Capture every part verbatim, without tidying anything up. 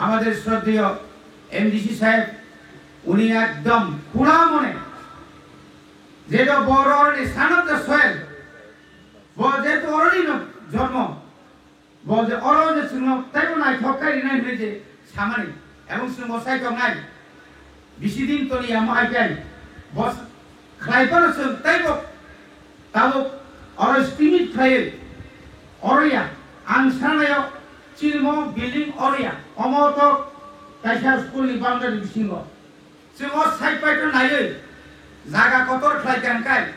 আমাদের শ্রদ্ধেয় এমডিসি সাহেব, উনি একদম খোলা মনে, যেটা বড় অরণ্য, son of the soil, ব-, যেহেতু অরণ্য জন্ম, ব-, যে অরণ্য যে শূন্য, তাই বলে নাই, ঠকাই নাই হয়েছে সামানি, এবং শূন্য সাই ঠক নাই, বেশি দিন তো নিয়ে আমার আইটাই, বস, খাই পানো শূন্য, তাই বক, Tabuk oro estimate khlaiwi oro ya, ang sanayo chini mo building oro ya, omo to kaisa school ni boundary bisingo. Chwng o side bai to naiwi jaga kotor khlai kha hwnkhe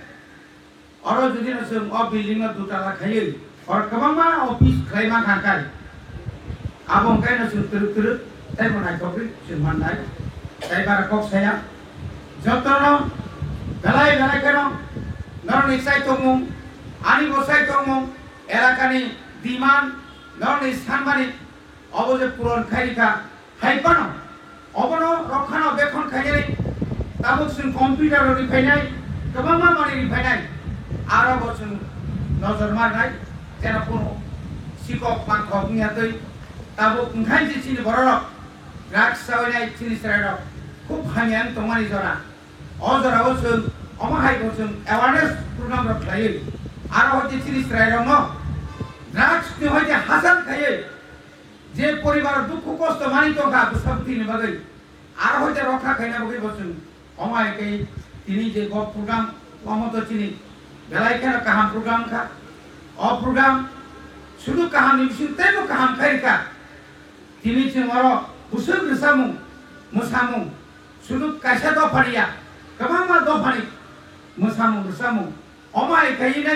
oro jodi no chwng o building no dutala khaiwi oro kwbangma office khlai ma kha hwnkhe. Abo hwnkhe no chwng twrwk twrwk tei bo naithokgwi chwng mannai. Tei bara kok saya. Jotono belai belai kheno norokni chai tongmung, ani bo chai tongmung, elakani demand, norokni sanmani obo je puron khai rikha, hai phano obono rokhano bekhon khainani tabuk chwng computer rok riphainai, kwbangma manwi riphainai, aro bo chwng nojor marnai, jeno kunu sikok mangkhok wngya twi. Tabuk wngkhai je chini bororok drugs chawi nai chini chwrairok khub hamya wng tongmani jora. O jorao chwng omo hai bo chwng awareness program rok khlaiwi aro hoite chini chwrairokno drugs ni hoite hachal khaiwi je poribar dukhu kosto mani tongkha bwsa bwtwini bagwi aro hoite rokha khaina bagwi bo chwng omo hai khe tini je bo program omo to chini belai kheno kaham program kha. O program sudu kaham ni bising teibo kaham khai kha. Tini chwng oro bwswk rwchapmung, mwsamung, sudu kaisa dophani ya, kwbangma dophani mwsamung rwchapmung. Omo hai khe hinwi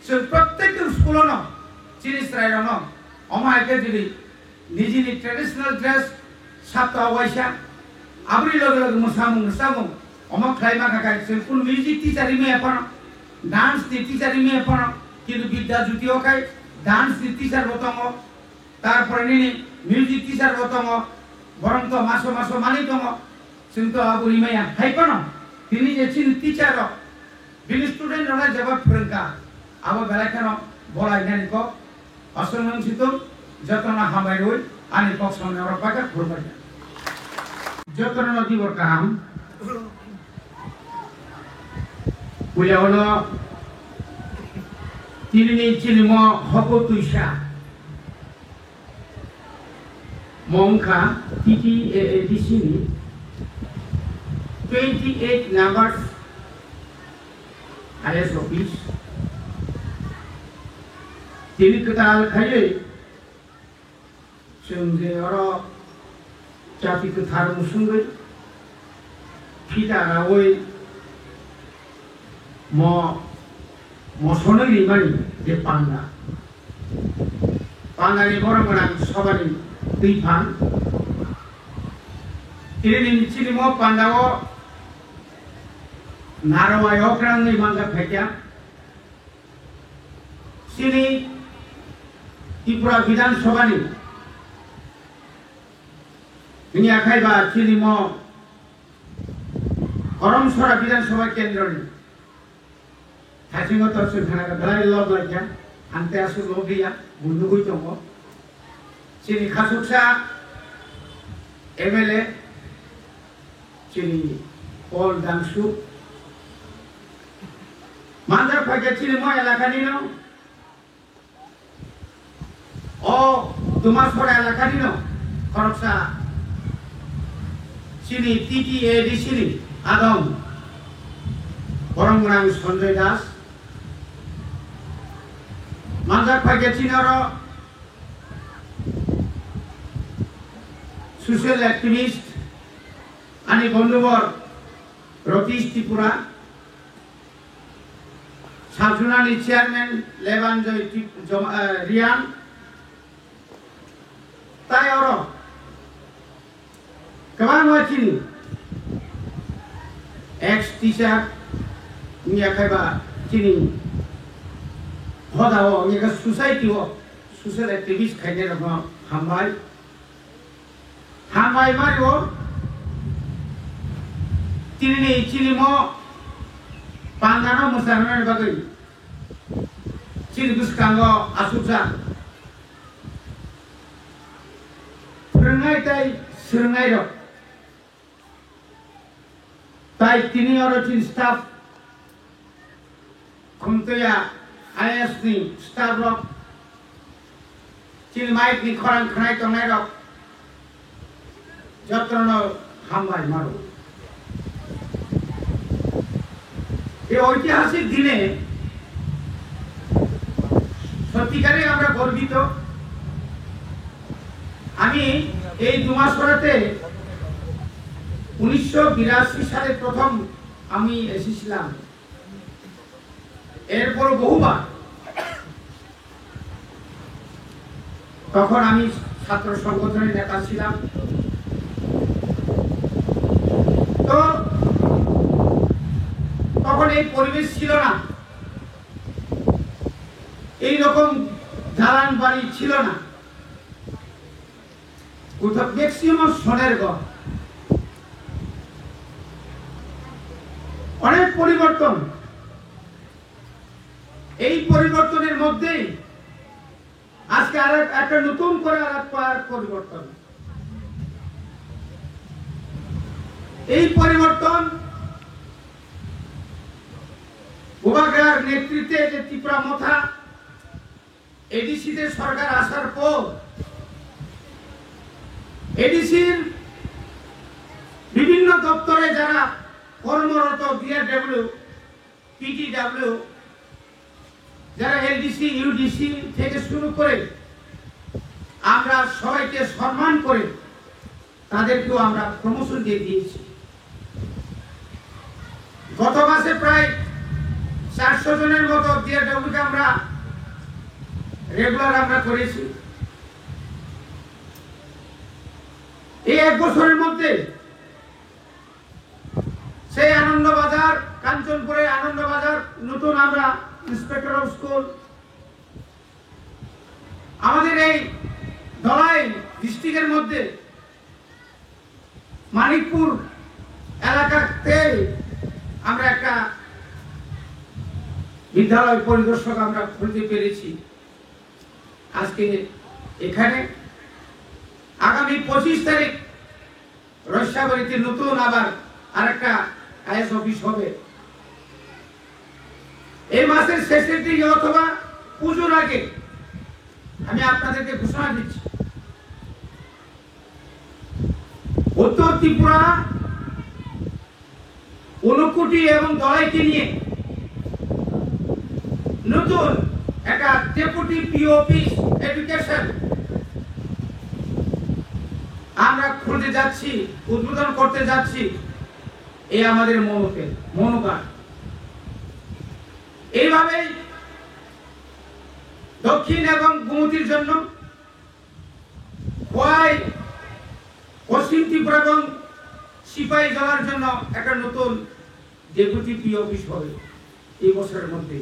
chwng protekti school-o no chini chwrairokno omo hai khe jodi nijini traditional dress sapta waisa aboni loge loge mwsamung rwchapmung omo khlai ma kha khe chwng kunu music teacher rimaya phano, dance ni teacher rimaya phano, kintu Bidya Jyoti o khai dance ni teacher bo tongo. Tarpore nini music teacher bo tongo, borok to maso maso manwi tongo, chwng to abo rimaya. Hai phano tini je chini teacher rok, bini student rokno jeba phwrwngkha, abo belai kheno bolai nani kok. Aswk nwng situng, jotono hambai rwi ani kok samani oro paikha, khulumbaikha. Jotono no tibor kaham. Puila ono tinini chini mo hopo twisa. Mo wngkha T T A A D C ni twenty eight numbers I S office. Tini kwtal khaiwi chwng je oro jati kwthar musungwi phita rawi mo, mosonwi rimani je panda. Pandani borok gwnang sobani twi phan. Tini ni chini mo panda o narwai okrang ni manjak phaikya. Chini Tripura Bidhan Sabha ni wngya khai ba chini mo Karamsora Bidhan Sabha Kendro ni. Thaisingo to chwng khana belai lob laikha, ang tei aswk lob liya, bo nugwi tongo. Chini khasuksa M L A, chini Paul Dangsu. Manjak phaikha chini mo elakani no. O Tumasora elakani no khoroksa chini T T A D C ni adong borok gwnang Sanjoy Das. Manjak phaikhe chini oro social activist ani bondhubor Ratish Tripura. Sajunani chairman Lebanjoy Tip-, Jom-, eh, Riang. Tai oro kwbangma chini ex teacher wngya khai ba chini hoda o wngya kha society o social activist khainai rokno hambai. Hambai mario, tinini chini mo pandano mwchanani bagwi chini bwskango asukjak. Nai tai swrwngnai rok. Tai tini oro chini staff, Khumtoya I A S ni staff rok, chini mic ni khorang khwnai tongnai rok, jotono hambai maro. এই ঐতিহাসিক দিনে সত্যিকারে আমরা গর্বিত। আমি এই ডুমাছড়াতে উনিশশো বিরাশি সালে প্রথম আমি এসেছিলাম। এরপর বহুবার তখন আমি ছাত্র সংগঠনের নেতা ছিলাম। তো তখন এই পরিবেশ ছিল না, এই রকম দালান বাড়ি ছিল না, কোথাও ম্যাক্সিমাম শনের ঘর। অনেক পরিবর্তন। এই পরিবর্তনের মধ্যেই আজকে আর এক, একটা নতুন করে আর এক পার পরিবর্তন। এই পরিবর্তন বুবাগ্রার নেতৃত্বে যে ত্রিপুরা মথা এডিসিতে সরকার আসার পর এডিসির বিভিন্ন দপ্তরে যারা কর্মরত, বিআরডব্লিউ, পিটিডব্লিউ, যারা এলডিসি, ইউডিসি থেকে শুরু করে আমরা সবাইকে সম্মান করে তাদেরকেও আমরা প্রমোশন দিয়ে দিয়েছি। গত মাসে প্রায় চারশো জনের মতো বিআরডব্লিউকে আমরা রেগুলার আমরা করেছি। এই এক বছরের মধ্যে সেই আনন্দবাজার, কাঞ্চনপুরের আনন্দবাজার নতুন আমরা ইন্সপেক্টর অফ স্কুল, আমাদের এই ধলাই ডিস্ট্রিক্টের মধ্যে মানিকপুর এলাকাতে আমরা একটা বিদ্যালয় পরিদর্শক আমরা খুলতে পেরেছি। আজকে এখানে আগামী পঁচিশ তারিখ রৈশাবাড়িতে নতুন আবার আরেকটা আইএস অফিস হবে। এই মাসের শেষের দিকে অথবা পুজোর আগে আমি আপনাদেরকে ঘোষণা দিচ্ছি, উত্তর ত্রিপুরা, ঊনকোটি এবং ধলাইকে নিয়ে নতুন একটা ডেপুটি পিও অফিস এডুকেশন আমরা খুলতে যাচ্ছি, উদ্বোধন করতে যাচ্ছি। এই আমাদের মনোকে মনোকার। এইভাবেই দক্ষিণ এবং গোমতীর জন্য খোয়াই, পশ্চিম ত্রিপুরা এবং সিপাহী জেলার জন্য একটা নতুন ডেপুটি পিও অফিস হবে এই বছরের মধ্যে।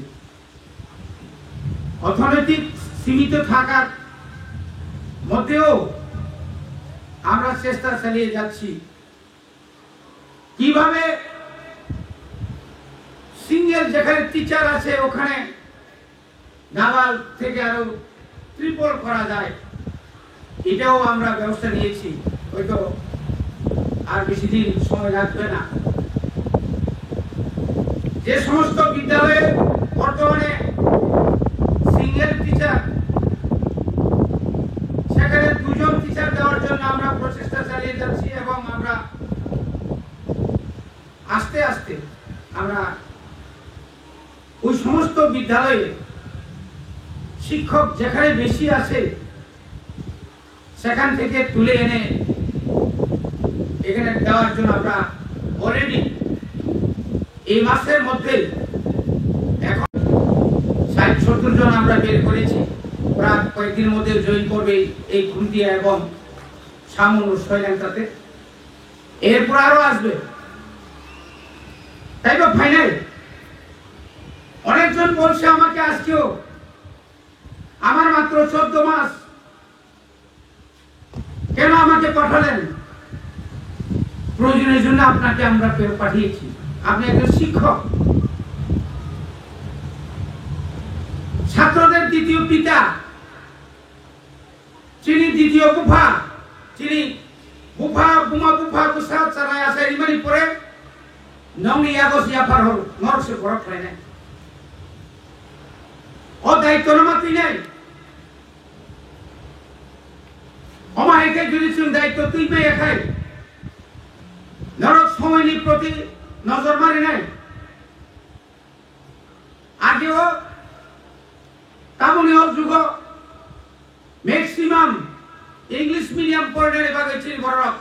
অর্থনৈতিক সীমিত থাকার মধ্যেও আমরা চেষ্টা চালিয়ে যাচ্ছি কিভাবে সিঙ্গেল যেখানে টিচার আছে ওখানে ডাবল থেকে আরো ট্রিপল করা যায়, এটাও আমরা ব্যবস্থা নিয়েছি। হয়তো আর বেশি দিন সময় লাগবে না। যে সমস্ত বিদ্যালয়ে বর্তমানে সিঙ্গেল টিচার, সেখানে দুজন টিচার দেওয়ার জন্য আমরা প্রচেষ্টা চালিয়ে যাচ্ছি এবং আমরা আস্তে আস্তে আমরা ওই সমস্ত বিদ্যালয়ে শিক্ষক যেখানে বেশি আছে সেখান থেকে তুলে এনে এখানে দেওয়ার জন্য আমরা অলরেডি এই মাসের মধ্যে এখন ষাট সত্তর জন আমরা বের করেছি। ওরা কয়েকদিনের মধ্যে জয়েন করবে এই খুন্তিয়া এবং সামন ও সয়লাংকাতে। এরপর আরো আসবে, তাই তো ফাইনাল। অনেকজন বলছে আমাকে আজকেও, আমার মাত্র চোদ্দ মাস, কেন আমাকে পাঠালেন? প্রয়োজনের জন্য আপনাকে আমরা ফেরত পাঠিয়েছি। আপনি একজন শিক্ষক, ছাত্রদের দ্বিতীয় পিতা, চিনি দ্বিতীয় কুফা, Chini bupha, buma bupha, bwsa chara achai rimani pore nongni yago se yaphar hor, norok se borok khlainai. O daitwno ma twinai. Omo hai khe jodi chwng daitw twi maya khai, norok somoini proti nojor ma rinai. Ageo tamoni o jugo maximum English medium porinani bagwi chini bororok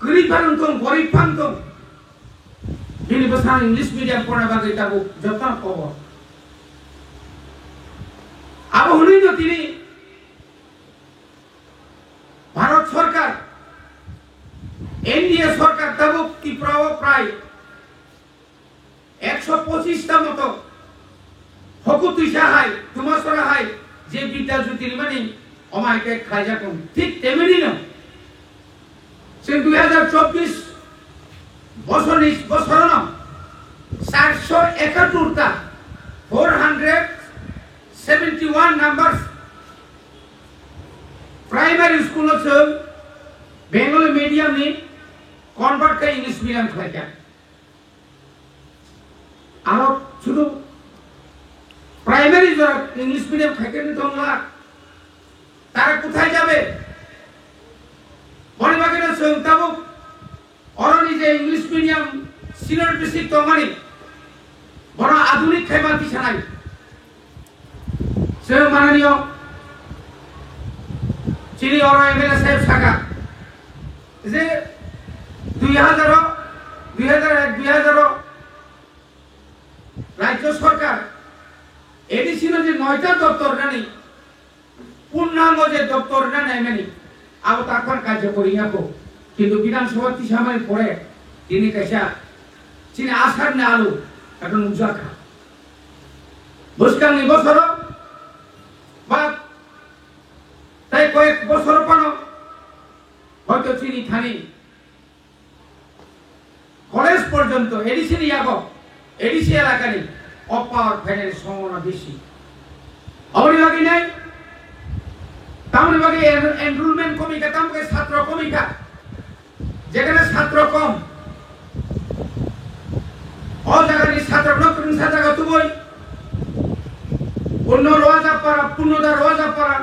kwrwi phano wngthung, gorib phano wngthung, bini bwsano English medium porina bagwi tabuk jotono kobo. Abo hwnwi no tini Bharat Sarkar, N D A Sarkar tabuk Tripura o prai ekso pochis ta moto hoku twisa hai, tumasora hai, je Bidya Jyoti rimani, omo hai khe khlaijak wng. Thik teminino chwng dui hajar chobbish bosorni, bosorono charso ekattor ta, four hundred seventy one numbers primary school no chwng Bengali medium ni convert khe English medium khlaikha. Aro শুধু primary যারা English medium থাকে নি তোমরা, তারা কোথায় যাবে? Boni bagwi no chwng tabuk oroni je English medium senior basic tongmani, bono adhunik khaima tisanai. Chwng mananiyo chini oro M L A saheb saka je dui hajar o, dui hajar ek, dui hajar o Rajya Sarkar A D C no je noita doptor nani, purnango je doptor nani mani, abo takpan kajya kori yako. Kintu Bidhan Sabha tisamani pore tini kaisa chini asar ni alu ekta nukjakha. Bwskangni bosoro ba tai koyek bosoro pano hoito chini thani college porjonto A D C ni yago, A D C elakani o power phainani sombhabona bisi. Aboni bagwi nai, tamoni bagwi en-, enrollment komikha, tamoni bagwi satro komikha. Jekhane satro kom, o jagani satrokno kwrwngsa jaga tubui, Purno Roaja para, Purnoda Roaja para,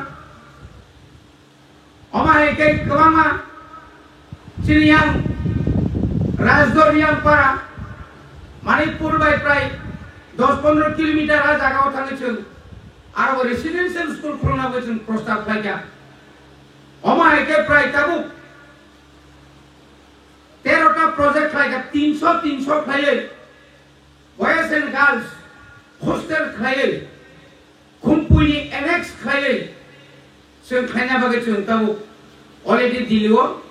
omo hai khe kwbangma chini yang Rajdor yang para, Manipur bai prai dos pondro kilometer a jaga o thangwi chwng aro bo residential school khulna bo chwng prostab khlaikha. Omo hai khe prai tabuk tero ta project khlaikha, tinso tinso khlaiwi boys and girls hostel khlaiwi, Khumpui ni annex khlaiwi, chwng khlaina bagwi chwng tabuk already Delhi o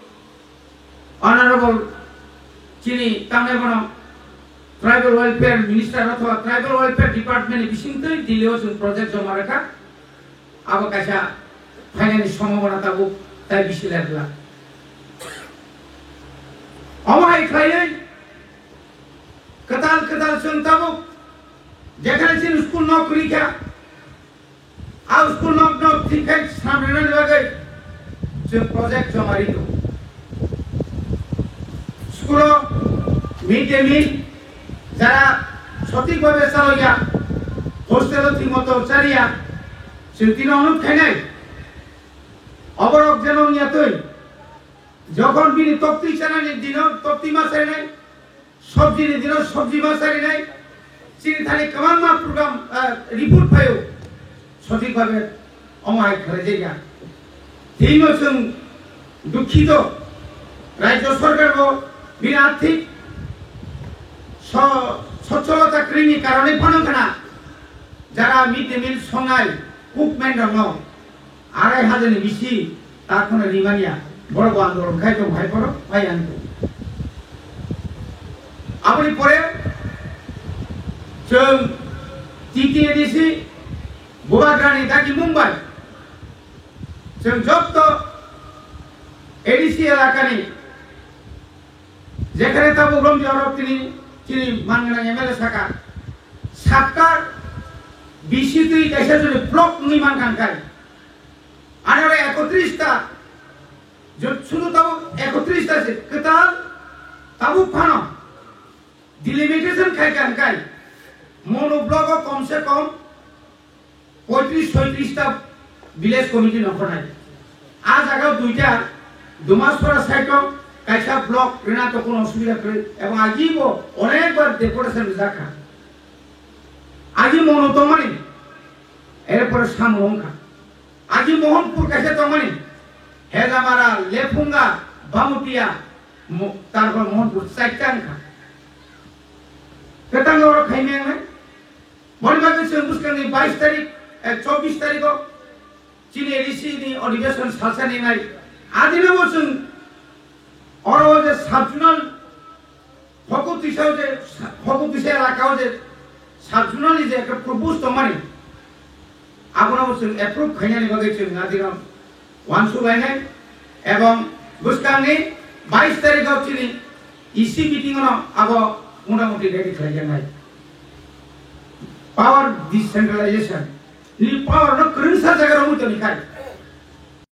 honorable chini tangnai bono tribal welfare minister othoba tribal welfare department ni bisingtwi Delhi o chwng project joma rwkha. Abo kaisa phainani sombhabona tabuk tai bisi lerla. Omo hai khlaiwi kwtal kwtal chwng tabuk jekhane chini school no kwrwi kha, a school no no thik khai samrinani bagwi chwng project joma ri tongo. School o mid day meal jara sothik bhabe chaloya, hostel o thik moto chaliya, chwng tino onuk khainai. Oborok jeno wngya twi, jokhon bini toktwi chanani dino toktwi ma charinai, sobjini dino sobji ma charinai, chini thani kwbangma program, ah, report phaio, sothik bhabe omo hai khlaijakya. Tino chwng dukhito, Rajya Sarkar bo bini arthik so-, socholota kwrwini karone phano khna jara mid day meal songnai cookman rokno arai hajarni bisi ta khwna rimaniya, borok bo andolon khai tong hai borok phai ang tong. Aboni pore chwng T T A D C Bubagrani dagi Mumbai chwng jotto A D C elakani jekhane tabuk romdi orok tini, tini manganang M L A saka, satta bisi twi kaisa jodi block wngwi mankha kai. Anore ekotris ta Je sudu tabuk ekotris ta se kwtal tabuk phano delimitation khai kha hwnkhe Monu block o kom se kom poitris soitris ta village committee nongkhornai. A jaga duita Dumasora side o kaisa block rina to kono osubida kwrwi ebong agi bo onek bar deputation rijak kha. Agi Monu tongmani, erpore Samung wngkha. Agi Mohanpur kaisa tongmani, Hejamara, Lephunga, Bamutia, Mo-, tarpor Mohanpur chaita wngkha. Kwtang oro khaimya wngnai. Boni bagwi chwng bwskangni bais tarik, eh, chobbish tarikho chini A D C ni adhibeshon salsa ningnai. Adinabo chwng oro je sub-zonal Hoku tisa je, hoku tisa elaka o je sub-zonal ni je ekta propose tongmani, abono bo chwng approve khainani bagwi chwng adino uansuk lainai. Ebong bwskangni bais tarikho chini E C meeting ono abo motamuti ready khlaijaknai. Power decentralization ni power no kwrwngsa jaga romwi toni khai.